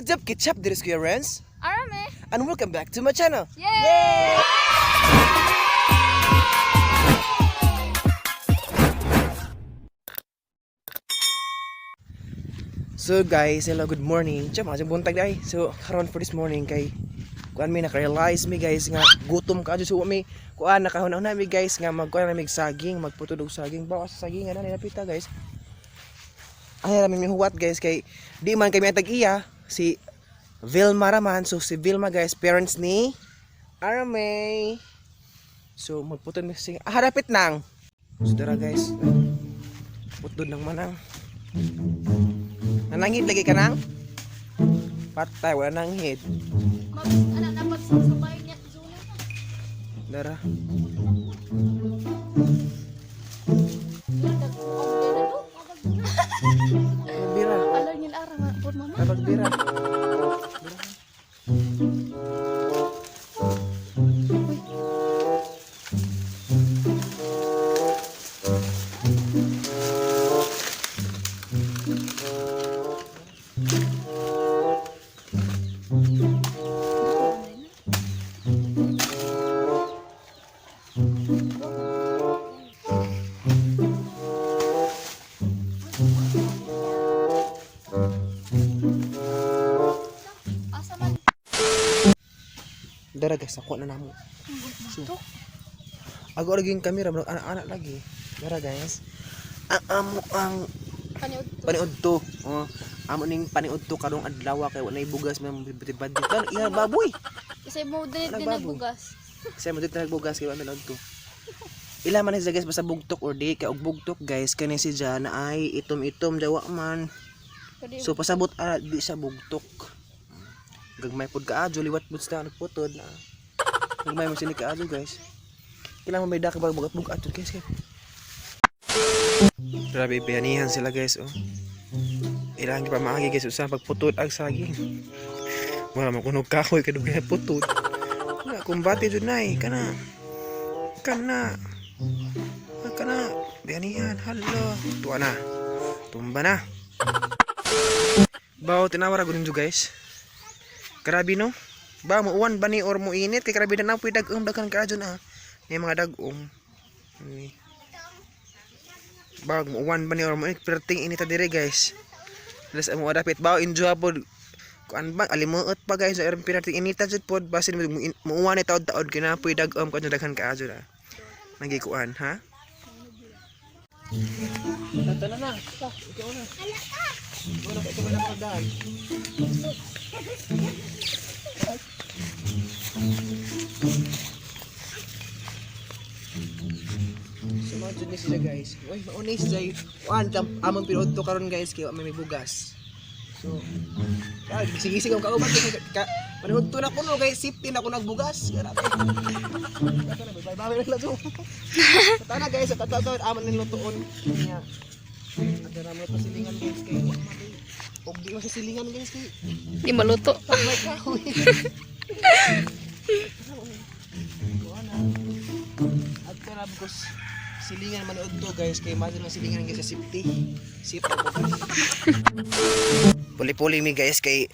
What's up, Ketchup? This is Kuya Renz, Arame! and welcome back to my channel. Yay! So guys, hello, good morning. Tiyan, mga buntag day. So, karon for this morning kay kuan mi naka-realize mi guys nga gutom ka so mi kuan nakahuna-huna mi guys nga magkuan na mig saging, magputod og saging. Bawas sa saging ana nilapita guys. Ay rami mi huwat guys kay di man kami ang tag-iya si Vilma raman. So si Vilma guys, parents ni Arame. So magputod mi sa ah, harapit nang. So dara guys. Putod ng manang. Nanangid lagi ka nang? Patay, wala nanghid. Mag, ano, napagsasabay niya. Zona na. Dara. Bira. Alam niya ara nga, por mama. Tabag bira. Asa man? Dara guys, ako na namo. So, Ago lagi yung camera, murag anak-anak lagi. Dara guys. Ang amo ang Paniud to. paniud to. Oh, amo ning paniud to karong adlaw kay wala bugas may budget. Kan iya baboy. Kasi mo din Anong din baboy? nagbugas. Kasi mo dito nagbugas kay wala to. Ila man siya guys basta bugtok or di kay og bugtok guys kani si na ay itom-itom dawa man. Pwede So pasabot ah, di siya bugtok. Gagmay pod kaadyo liwat pud sa nagputod na. Gagmay mo sini kaadyo guys. Kailangan may daka bag bugat bugat guys kay. Grabe bayanihan sila guys oh. Ilang pa maagi guys usa pagputod ag saging. Wala man kuno kahoy kadugay putod. Wala kumbate jud nay kana. Kana. Kana bayanihan hala. Tuwa na. Tumba na. Bawo tinawar ako ninyo guys. Grabe no. Ba mo uwan ba ni or mo init kay grabe na napoy dag-om daghan kaadyo na. Ni mga dag-om. Ni. Ba mo uwan ba ni or mo init perting init ta dire guys. Las amo adapit bawo enjoy pod kuan ba alimuot pa guys aron perting inita jud pod basin mo uwan ni taod-taod kinapoy dag-om kadyo daghan kaadyo na. Nagikuan ha? Tata na na. Ikaw na. Ikaw na, ikaw na magdaan. So mga dyan ni sila guys. Uy, maunay siya. Kuan, among pinuod to karon guys kay wa may bugas. So, ah, sige sige ang kauban kay ka panood to na kuno guys, safety na ko nagbugas. Grabe. Kato na, bye bye na lang to. Tata na guys, tata to amon ning lutuon. Nya. Ada na mo to silingan guys kay wa man may- og di mo sa silingan guys kay Di maluto. may kahoy. Kuha na. At na because silingan manood to guys kay imagine ang silingan guys sa safety. Safety ako. Puli-puli mi guys kay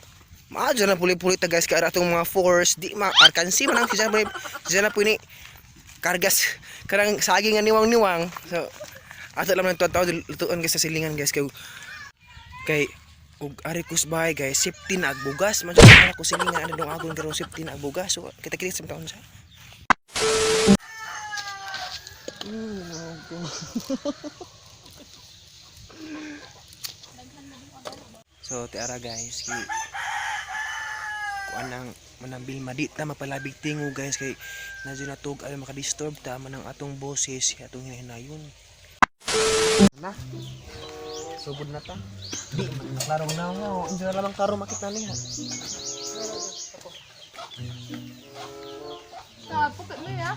maadyo na puli-puli ta guys kay ara atong mga force di ma arkansi man ang siya siya na puni kargas karang saging nga niwang-niwang. So ato lang ng tuwa lutuan guys sa silingan guys kay kay ug ari kus bahay guys safety na agbugas man jud ako silingan ano dong agon karon safety na agbugas so kita kita sa taon siya. So tiara guys kay kuan ang manambil madi ta mapalabig tingo guys kay nadyo natug ay makadisturb ta man ang atong boses atong hinahinayon na subod na ta di man klarong na nga oh. Hindi na lamang klaro makita niya. Sa pukit mo ya.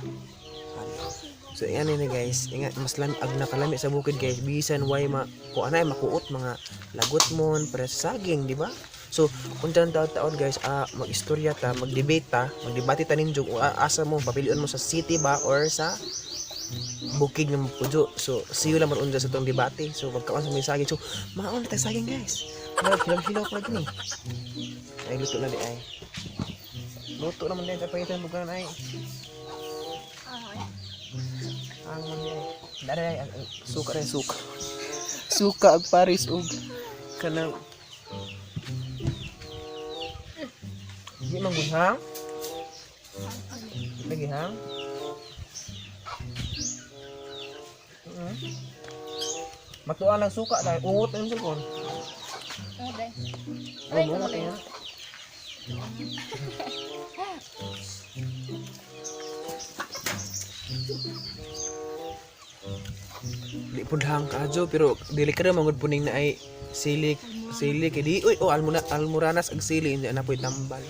So ingan ni guys, ingat mas lam ag nakalami sa bukid guys, bisan why ma ko anay makuot mga lagot mon para sa saging, di ba? So kung taon taon guys, ah, mag-istorya ta, mag-debate ta, magdebate ta ninyo kung asa mo papilion mo sa city ba or sa bukid nga mapujo. So see you lang man unja sa tong debate. So magkaon sa may saging. So maon ta saging guys. Murag hilaw-hilaw pa gini. Ay, luto na di ay. Luto naman din sa pagitan mo ay. Ah, ay. Ang man di ay. Dari ay suka rin suka. Suka ag paris ug kanang di man gud hang. Lagi hang. Matuan lang suka dahil ungot na yung cellphone. Oh, day. Oh, Ay, bungot kamali. yan. Di pud hang kajo pero dili ka mangud puning na ay sili sili kay di uy oh almuna almuranas ag sili hindi na po'y tambal.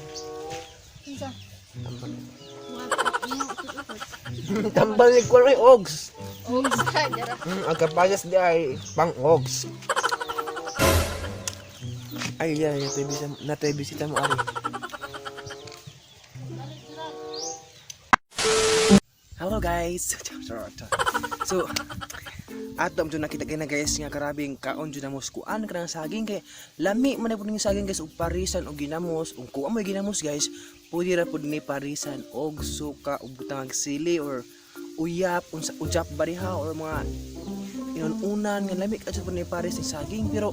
Kinsa? Tambal. Mga Tambal ni kuan ay ogs. Oh, sa dara. Ang kapayas di ay pang ogs. Ay, yan, natay bisita, natay bisita mo, Ari. Hello guys. So, ato jud nakita kay na guys nga karabing kaon jud namos kuan kanang saging kay lami man na pud ning saging guys, og parisan og ginamos. Ug kuan mo ginamos guys, pwede ra pud ni parisan og suka og butang sili or uyap unsa ujap bariha or mga inununan nga lami ka jud pud ni paris ni saging. Pero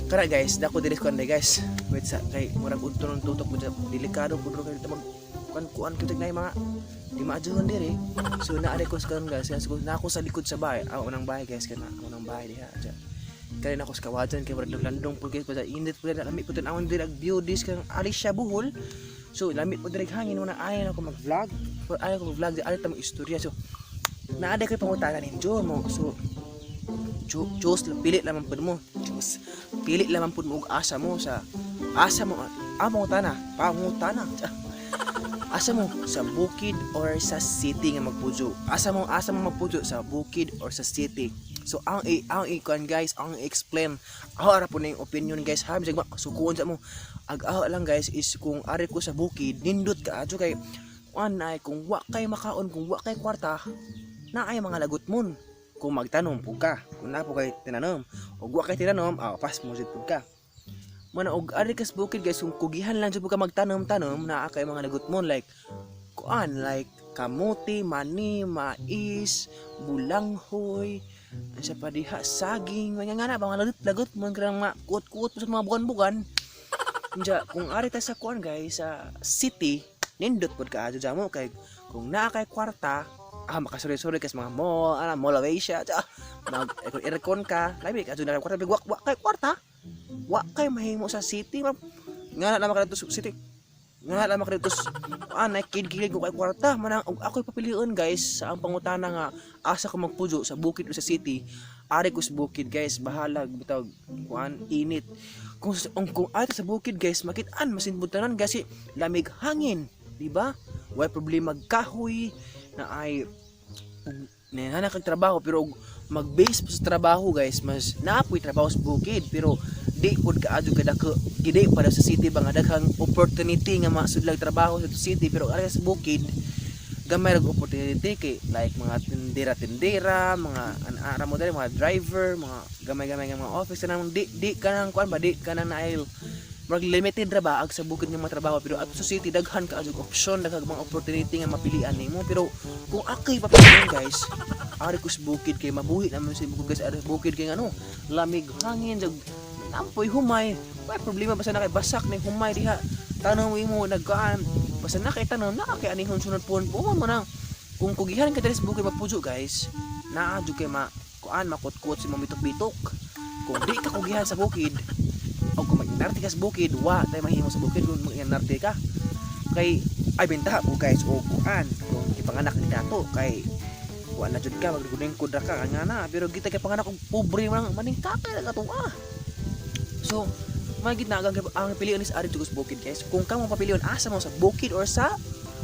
kara guys, dako diri kuan guys, wait sa kay murag udto ng tutok mo dyan. Delikado pud ro kay mag kuan kuan kitag na mga di maadyohan diri. So naari ko sa karon guys, kasi na ako sa likod sa bahay, ah, unang bahay guys, kana unang bahay diha dyan kaya na ako sa kawajan kay murag landong pud guys, basta init pud, lami pud tan-awon diri ag view dis kang ari siya buhol. So lami pud diri hangin una ayaw na ako mag-vlog, pero ayaw ko mag-vlog di ari ta mag-istorya. So naa ko'y pangutana ninyo mo. So choose lang, pili lamang pud mo, choose, pili lamang pud mo og asa mo sa asa mo, ah, pangutana pangutana, asa mo sa bukid or sa city nga magpuyo? Asa mo magpuyo, sa bukid or sa city? So ang ikuan guys, ang explain ako ara po na yung opinion guys ha, bisag sukuon sa mo ag aho lang guys is kung ari ko sa bukid, nindot ka adyo kay kuan ay kung wa kay makaon, kung wa kay kwarta na ay mga lagot mon kung magtanom pud ka, kung naa po kay tinanom ug wa kay tinanom, ah, pas mo jud pud ka. Mana og ari kas bukid guys, kung kugihan lang jud pud ka magtanom-tanom, naa kay mga lagot mo like kuan, like kamote, mani, mais, bulanghoy, sa pa diha, saging, mga nga na, mga lagot, lagot mo kanang mga kuot-kuot sa mga bugan-bugan. Unja, kung ari ta sa kuan guys, sa city, nindot pud ka adyo mo kay kung naa kay kwarta, ah, makasuri-suri kas mga mall, ana, Mall of Asia, ah, mag aircon ka, labi ka adyo na kwarta, big wa kay kwarta. Wa kay mahimo sa city, ma'am. Nga na lamang ka dito sa city. Nga na lamang ka dito sa ah, kid ko kay kwarta. Manang og ako'y papilion guys sa ang pangutana nga asa ko magpuyo, sa bukid o sa city. Ari ko sa bukid guys, bahalag bitaw kuan init. Kung ari sa bukid guys, makitaan masin tanan kasi lamig hangin, di ba? Way problema kahoy na ay na kag trabaho, pero og mag-base pa sa trabaho guys, mas naapoy trabaho sa bukid pero di pud kaadyo kadako gidi para sa city ba nga daghang opportunity nga masudlag trabaho sa city. Pero ari sa bukid gamay rag opportunity kay like mga tindera-tindera, mga anara mo dali, mga driver, mga gamay-gamay nga mga office kanang di di kanang kuan ba, di kanang nail murag limited ra ba ag sa bukid nga mga trabaho. Pero ato sa city daghan ka og option, daghang mga opportunity nga mapilian nimo. Pero kung ako'y papilian guys, ari ko sa bukid kay mabuhi naman sa bukid guys. Ari sa bukid kay ano, lamig hangin jag nampoy humay, way problema basta na kay basak ni humay diha, tanong imo nagkaan basta na kay tanom na kay anihon sunod puhon puhon mo nang kung kugihan ka diri sa bukid mapuyo guys, naa jud kay ma kuan makut-kut si mamitok-bitok. Kung di ka kugihan sa bukid o kung mag-inarte ka sa bukid, wa tay mahimo sa bukid kung mag-inarte ka kay ay bentaha po guys o kuan kung ipanganak ni dato kay kuan na jud ka maglingkod ra ka nga na. Pero kita kay panganak og pobre man maning kakay ra kato ah. So magit na ang pilion is ari jud sa bukid guys. Kung kamo papilion, asa mo, sa bukid or sa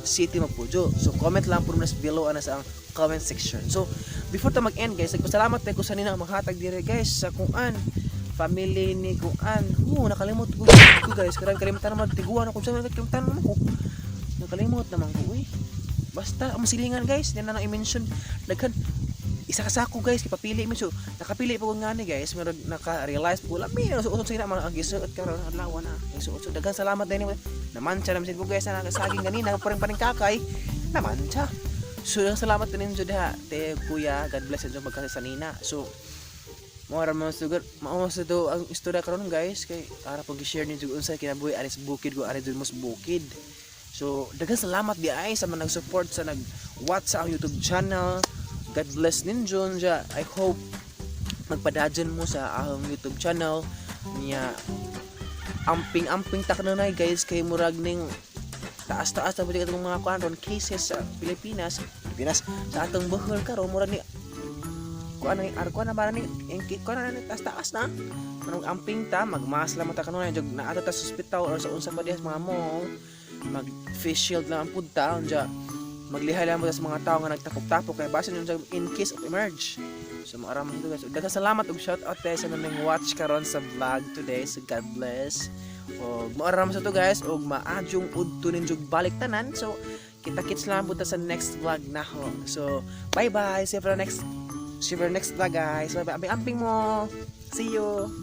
city magpuyo? So comment lang po na below ana sa ang comment section. So before ta mag-end guys, nagpasalamat tayo ko sa nina ang maghatag dire guys sa kuan family ni kuan. Oh, nakalimot ko, ko guys, karang kalimutan naman tiguan ako sa kalimutan naman ko, nakalimot naman ko uy. Basta ang silingan guys, yan na nang i-mention daghan. Isa ka sako, guys, kay papili mi. So nakapili pa ko nga ni, guys, meron naka-realize po lami na suot sa mga ang gisuot karon adlaw na ang suot. So daghang salamat din naman siya naman ko, guys, na saging ganina paring paring kakay naman siya. So daghang salamat din ninyo diha, te, kuya. God bless inyo magkasa sa nina. So mo ra man sugar mao sa do ang istorya karon, guys, kay para pag i-share ninyo unsa kinabuhi ari sa bukid ko, ari dun mo sa bukid. So daghang salamat di ay sa mga nag-support, sa nag-watch sa ang YouTube channel. God bless ninyo dya. I hope magpadayon mo sa ahong YouTube channel niya. Amping-amping taknanay, guys, kay murag ning taas-taas na pud itong mga kuan ron, cases sa Pilipinas Pilipinas sa atong Bohol karon. Murag ni kuan ni ar kuan na ba ni kuan na ni taas-taas na. Manong amping ta, magmas lang ta kanunay jog naa ta sa ospital or sa unsa pa diha sa mga mall, mag face shield lang ang pud ta. Unja maglihay lang mo sa mga tao nga nagtapok-tapok kay basin yun in case of emerge. So maara man ito, guys. Daghang salamat ug shout out tayo sa nang watch karon sa vlog today. So God bless ug maara man sa to, guys, ug maadyong udto ninyo balik tanan. So kita-kits lang punta sa next vlog na ho. So bye bye, see you for the next vlog, guys. Bye bye. Amping amping mo. See you.